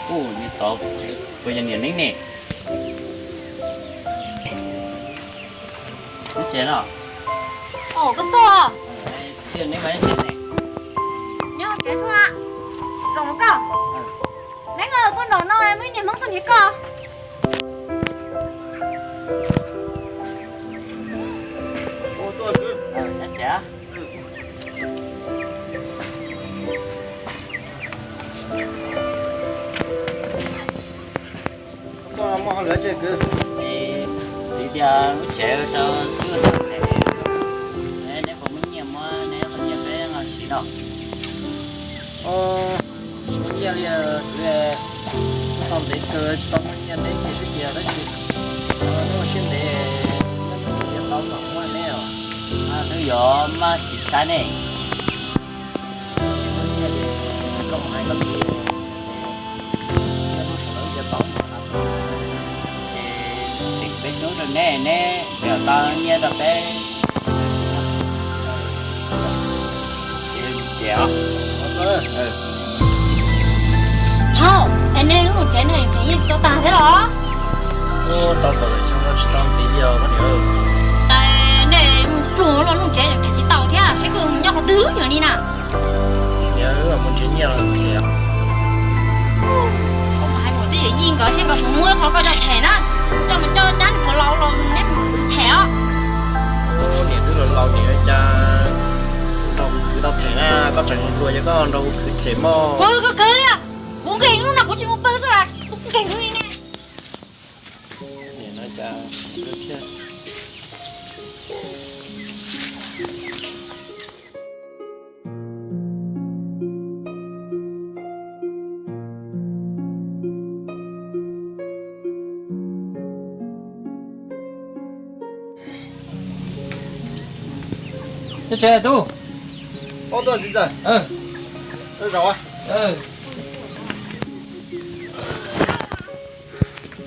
Ub, niag tod puas yog niam Neeb ne? Neb tsev no? Ov, koj tuaj. Neb mas neb tsev ne? Nyob tsev xwb. Zoo koj. Neeb, tuaj nram no muaj ib niag Hmoob tuaj nrhiav koj. Nyob tsev. Koj muaj hauj lwm tsi kwv? Txiv tias lub tsev rau twb tau neb, neb puas muaj nyiaj muab neb qhov nyiaj peb los siv no? Tsis muaj nyiaj li kwv, tau ntev kawg tsis tau muaj nyiaj neb ces sib tias tab sis neb ua siab ntev, neb tau kom muaj neb os. Twb yuav maj tsis saib ne. Tsis muaj nyiaj ces koj mus hais koj txiv, neb lub sij hawm ces tau ces peb hnub rau neb, neb tseem tau nyiaj rau peb. Thaum es nej lub tsev no nqhis yeej tsis tau tag thiab los? Tau kom lawv tsis tau ntiv li os koj niam. Ces nej mus pluag los lub tsev nqhis tsis tau thiab, seb koj mus nyob qhov twg yog li na. Niam, wb mus nrhiav nyiaj los nrhiav. Koj mus hais mus twb yawm yij nkawd seb nkawd puas muab qhov koj coj them na, coj mus coj cab puas laus los neb mus them os. Niam twb laus laus niam cas nrog kuv khwv tau them na, koj tseem hluas ces koj nrog kuv khwv them mog. Kuv kawg li, kuv nqhis hnub no kuv tsis mus pw xwb las, kuv nqhis hnub li ne. Niam no cas thiab. Tsev tub. Ua tuaj txiv ntxawm.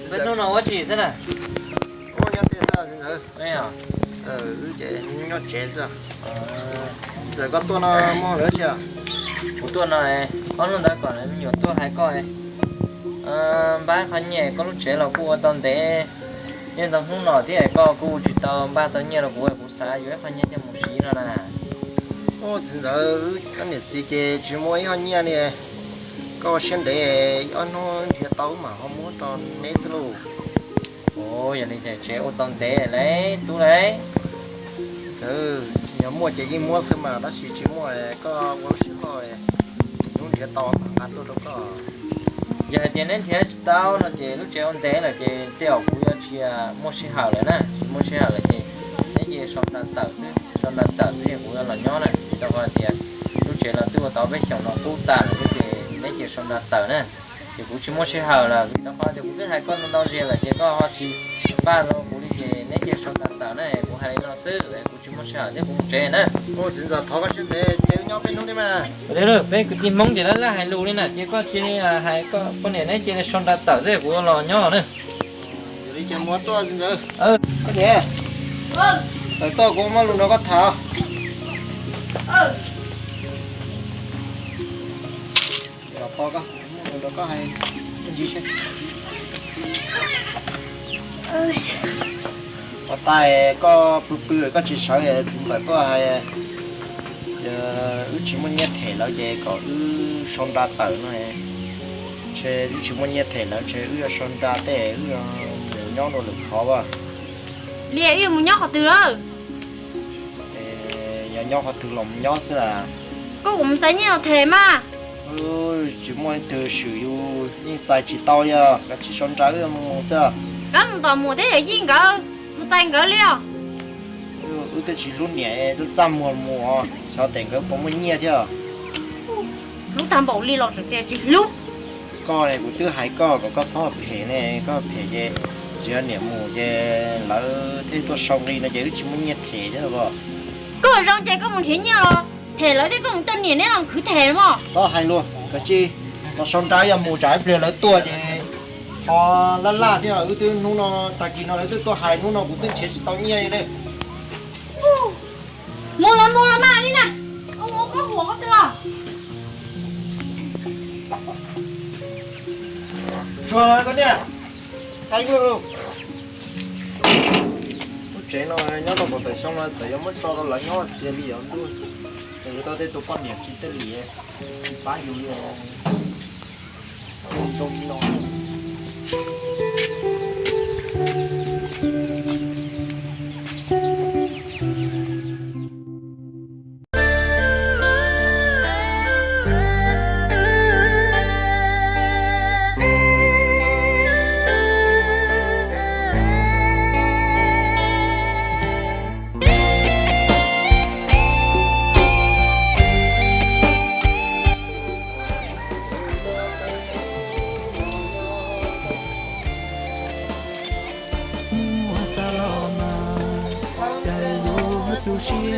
Peb hnub no ua tsi xwb na? Ua nyob tiag xwb txiv ntxawm. Wb ces nyob tsev xwb. Ntxawm koj tuaj no muaj lawv tsi? Kuv tuaj no, ob hnub ntawd kom me nyuam tuaj hais koj. Npaj qhov nyiaj koj lub tsev los kuj ua tau ntev, yeej tau hnub no thiab koj kuj tsis tau npaj tau nyiaj rau kuv, kuv xav yuav ib qho nyiaj coj mus siv no na. Txiv ntxawm, koj niam txiv ces tsis muaj ib qho nyiaj li. Koj ua siab ntev, ob hnub nrhiav tau wb mam ho muab rau neb xwb lauj. Yog li ces tsev ua tau ntev lauj tub lauj. Txiv ntxawm, yog muaj ces yeej muab xwb mas, tab sis tsis muaj koj ua lub siab loj, hnub nrhiav tau mam nqa tuaj rau koj. Yog hais tias neb nrhiav tsis tau no ces lub tsev ua ntev lawm ces tej zaum kuv yuav tsis muaj sij hawm lawm na, tsis muaj sij hawm lawm ces neb cia sau nra tawm xwb, sau nra tawm xwb es kuv yuav los nyob na, vim rau qhov tias lub tsev los twb ua tau peb xyoos no qub tas lawm thiab ces neb cia sau nra tawm na. Ces kuv tsis muaj sij hawm lawm vim rau qhov tias kuv twb hais koj ntau ntau zaus lawm ces koj ho tsis npaj rau kuv li ces neb cia sau nra tawm na, kuv hais li no xwb, kuv tsis muaj sij hawm thiab kuv mus tsev na. Txiv ntxawm, thov koj siab ntev ces wb nyob peb hnub thiab mas. Peb kwv tij Hmoob ces laj laj hais lus li na, ces koj cia li hais koj poj niam neb cia li sau nra tawm xwb kuv los nyob na. Yog li ces mus tuaj txiv ntxawm. Koj niam, tawm tuaj kuv muaj lus nrog koj tham. Los tos koj, muaj lus nrog koj hais ntsis seb. Puas tas koj pw pw koj tsis sawv, txiv ntxawm tuaj hais tias wb tsis muaj nyiaj them lawv ces kom wb sau nra tawm no. Ntshe wb tsis muaj nyiaj them lawv ntshe wb yuav sau nra tej wb mus nyob rau lwm qhov as. Liam, wb yuav mus nyob qhov twg lawm? Yog nyob qhov twg los mus nyob xwb las. Koj kom mus txais nyiaj los them mas. Tsis muaj leej twg swm yus yeej txais tsis tau li os, kav tsij sau nra wb mus xwb. Koj mus tom muam thiab yawm yij nkawd, mus txais nkawd li os. Wb twb tsis hlub niam, twb txaj muag mus os, xyov tes nkawd puas muaj nyiaj thiab. Hlub tag npaum li los tseem tias tsis hlub. Koj ne, kuv twb hais koj kom koj txhob phem ne, koj phem ces tsis yog niam mus ces lawv thiaj tuaj sau nqi no ces wb tsis muaj nyiaj them thiab os. Koj zoo ces koj mus nrhiav nyiaj los. Them lawv thiab koj mus tau niam neb los khwv them mog. Txhob hais luag, kav tsij los sau nra yog mus tsam ib pliag lawv tuaj ces ho laj laj thiab. Wb twb hnub no tag kis no lawv twb tuaj hais, hnub no kuv twb nrhiav tsis tau nyiaj li ne. Mus los mus los mas li na. Ua koj huam koj twg los. Tsuag koj niam, thaij luag. Lub tsev no nyob rau pem xyoo no txawm yuav muab tso rau lawv nyob tiag li os ntuj. Txawm yuav tau tej tus poj niam tsis tej li, tsis pab yus li os. Zoo li no. Niam,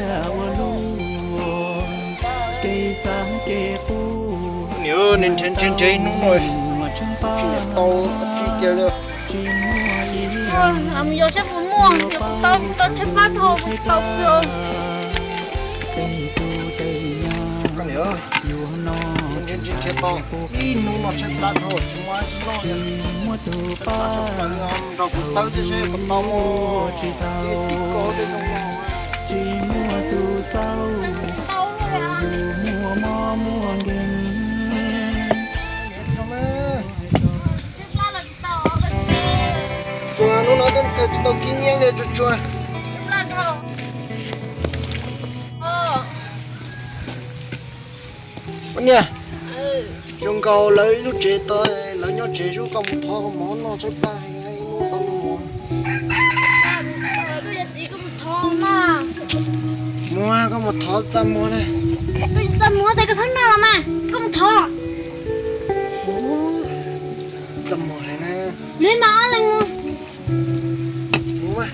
nrhiav nrhiav nrhiav ib hnub no tsis tau txij kiag li. Mus yos saib puas muaj, yog puas tau, tau tshaib plab dhau, tau kawg. Koj niam, nrhiav nrhiav nrhiav tau ib hnub no tshaib plab dhau tsis muaj dab tsi noj li. Nrog kuv xawb thiab seb puas tau muaj tib ko tej zoo no. Tsuag, hnub no twb kawg tsis tau kib nyiaj li, tsuag tsuag. Ua niam, zoo nkaus lawv ib lub tsev tod, lawv nyob tsev xwb, koj mus thov koj mov noj tshaib plab heev, ib hnub tau noj mov. Mus, koj mus thov txaj muag na. Koj txaj muag tes koj txhob noj los mas, koj mus thov. Txaj muag na. Li mas ob leeg mus. Mus mas.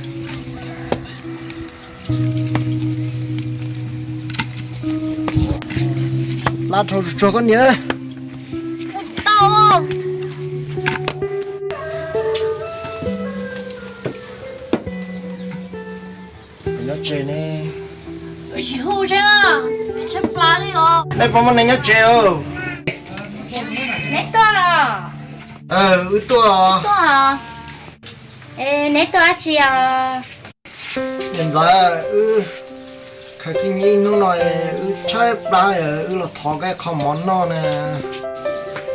Plab dhau tsuag tsuag koj niam. Tau. Nyob tsev ne. Sim hu seb, tshaib plab li os. Nej puas muaj neeg nyob tsev os? Neb tuaj los? Wb tuaj. Tuaj. Neb tuaj dab tsi os? Niam ntxawm, wb khaws kib nyiaj ib hnub no, wb tshaib plab, wb los thov koj qho mov noj na.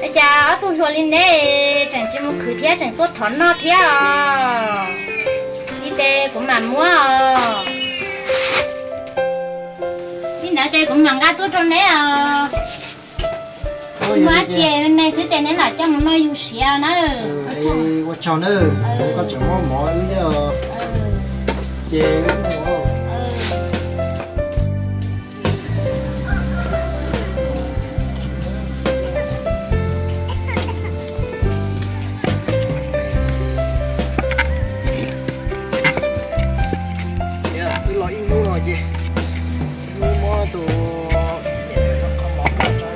Ua cas ob tug hluas li neb tseem tsis mus khwv thiab tseem tuaj thov noj thiab os? Li tes kuv mam muab os. Li ntawd ces kuv mam nqa tuaj rau neb os. Muab dab tsi me me xwb ces neb lam coj mus noj yug siav na. Ua tsaug na, koj tseem muab mov wb thiab os. Ces wb los ib hnub no ces wb muab tus niam ntxawm no qho mov tso.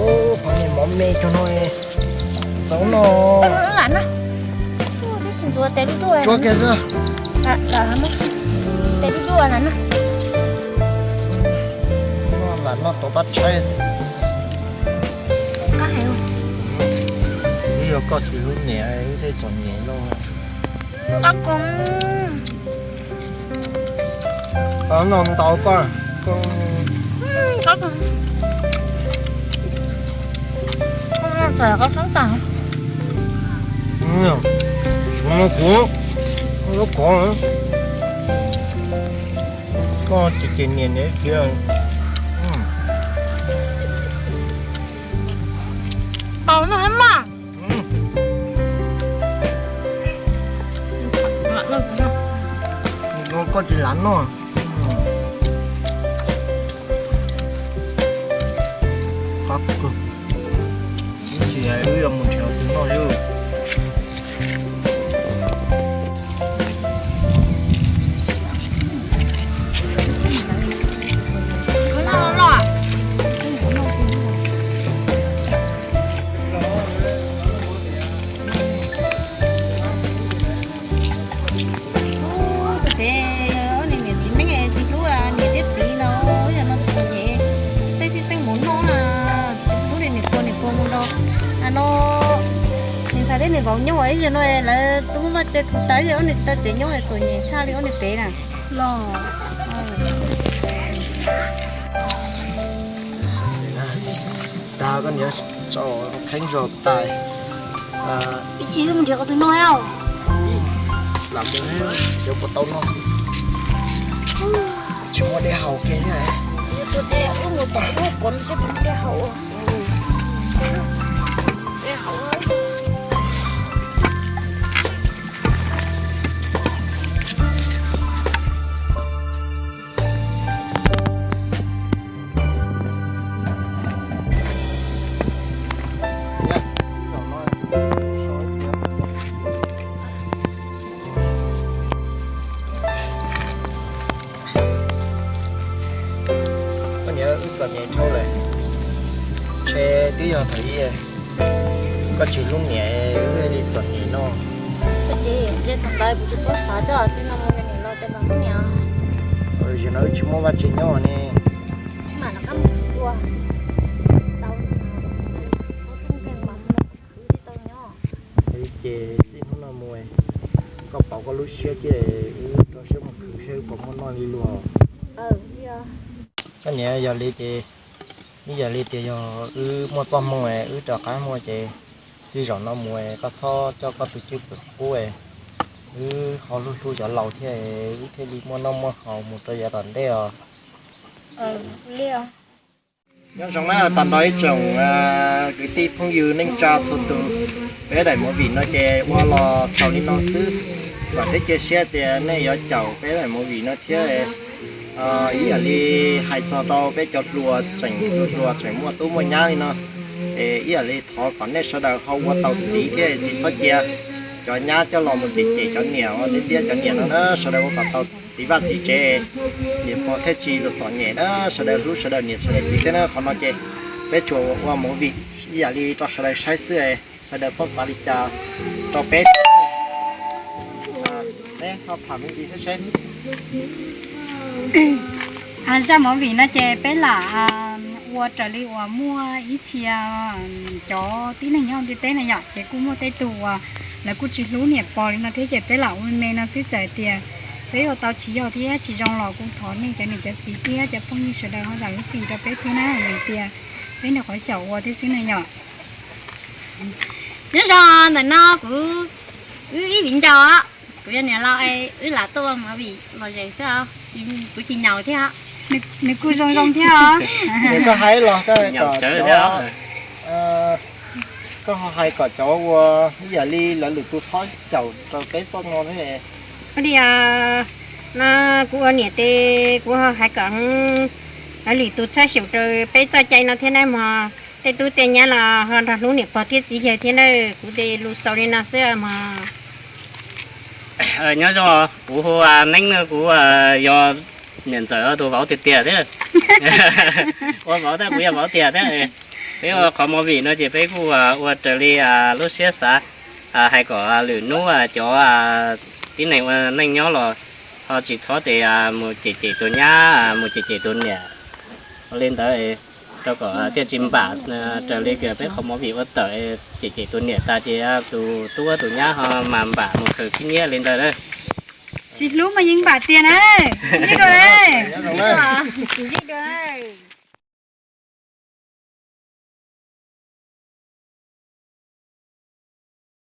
Ub, qhov niag mov me cog no, txaus no. Lam noj. Tsuab kiag xwb. Tes dub dub lam noj. Lam noj tuav pab tshaib. Wb yog koj txiv lub niam, wb thiaj txom nyem lauj. Noj ntau koj. Kuv lub kov, koj tsis ces niam niam khiav. Tau noj mas. Koj tsis lam noj. Qab kawg. Ib chim wb yuav mus nrhiav tus Tes ob niam txiv neej tsis hlub niam thiab txiv no, yog no txom nyem, tej xij xeej mus noj na, hlub niam puag niam puag mus nrog no. Niam ntxhais thiab niam vauv nyob ib yam no lawv twb muaj vaj tse tas, yog ob niam txiv tau tsev nyob txom nyem tshaj li ob niam pem na. Los dag koj niam tso kheeb zog tas. Ib tsis mus nrhiav qhov twg noj thiab. Lam mus cov puas tau noj. Tsis muaj dej haus kiag thiab. Tua dej, wb mus tom lub kov seb puas muaj dej haus. Dej haus. Koj niam, wb txom nyem dhau lawm, ntshe twb yog thaum ub koj tsis hlub niam wb thiaj li txom nyem no. Koj txiv, thaum ntawd kuv tsis paub xav coj tij no mus niam los tes los hlub niam. Zaum no wb tsis muaj vaj tse nyob ne. Mam rov qab mus ua tau tau nkeeg mas mus khwv tsis tau nyob. Ces txij hnub no mus, koj pauv koj lub siab thiab, wb rau siab mus khwv seb wb puas muaj noj li luag. Koj niam, yog li ces, ib yam li tias yog wb muaj txoj hmoo wb rov qab muaj ces txij zaum no mus koj txhob coj koj tus cwj pwm qub, wb ho hlub hlub cov laus thiab, wb thiaj li muaj noj muaj haus mus rau yav tom ntej os. Nyob zoo na, tag nrho ib tsoom kwv tij phooj ywg neej tsa txhua tus, peb daim movie no ces ua los xaus li no xwb. Vam thiab cia siab tias nej yuav caum peb daim movie no thiab. Ib yam li hais txog rau peb cov hluas tseem hluas tseem muaj tub muaj nyab li no, es ib yam li thov kom nej sawv daws ho ua tau txiv thiab tsis txhob cia cov nyab coj los mus cem cem cov niam ua tiag tiag. Cov niam no na sawv daws ua kom tau txiv vaj txiv tsev, niam pog thiaj tsis txom txom nyem na. Sawv daws hlub sawv daws niam sawv daws txiv thiab na. Qhov no ces peb tsuas ua movie ib yam li rau sawv daws saib xwb, sawv daws txhob xav li cas rau peb. Peb ho tham me ntsis seb. Zaj movie no ces peb lam ua raws li uas muaj ib txhia cov tib neeg nyob ntiaj teb na yom, ces kuj muaj tej tug uas lawv kuj tsis hlub niam pog li no thiab, ces peb lam ua me me no xwb. Txawm tias peb ua tau tsis yog thiab tsis zoo los kuj thov nej cov niam cov txiv thiab cov phooj ywg sawv daws ho zam lub txim rau peb thiab na, vim tias peb nyuam qhuav xyaum ua thiab xwb na yom. Nyob zoo, ntawm no kuv, wb ib viv ncaus, kuv yog niam laus, wb lam tuaj ua movie los zem xwb, kuv tsis nyaum thiab. Nws kuj zoo zoo thiab os. Koj hais los koj, koj ho hais kom cov ua ib yam li lawv lwm tus txhob xyaum rau peb txoj no thiab. Ua li no kuv ua niam tes kuv ho hais kom lawv lwm tus txhob xyaum rau peb txoj cai no thiab na mog. Tej tub tej nyab los ho nrog hlub niam pog thiab txiv yawg thiab na. Kuv tes lus xaus li no xwb mog. Nyob zoo, kuv hu Neeb no, kuv yog niam ntxawm tus vauv tiag tiag thiab. Ua vauv thiab, kuv yog vauv tiag thiab. Peb ua qhov movie no ces peb kuj ua raws li lub siab xav, hais kom lwm hnub cov tib neeg ua neej nyob los ho tsis txhob tes mus cem cem tus nyab, mus cem cem tus niam. Ua li ntawd rau kom thiaj tsis npam, raws li peb qhov movie ua tawm, cem cem tus niam tas ces tus tub tus nyab ho mas npam mus khaws khib nyiab li ntawd. Tsis hlub mas yeej npam tiag na. Ntsib dua, ntsib dua.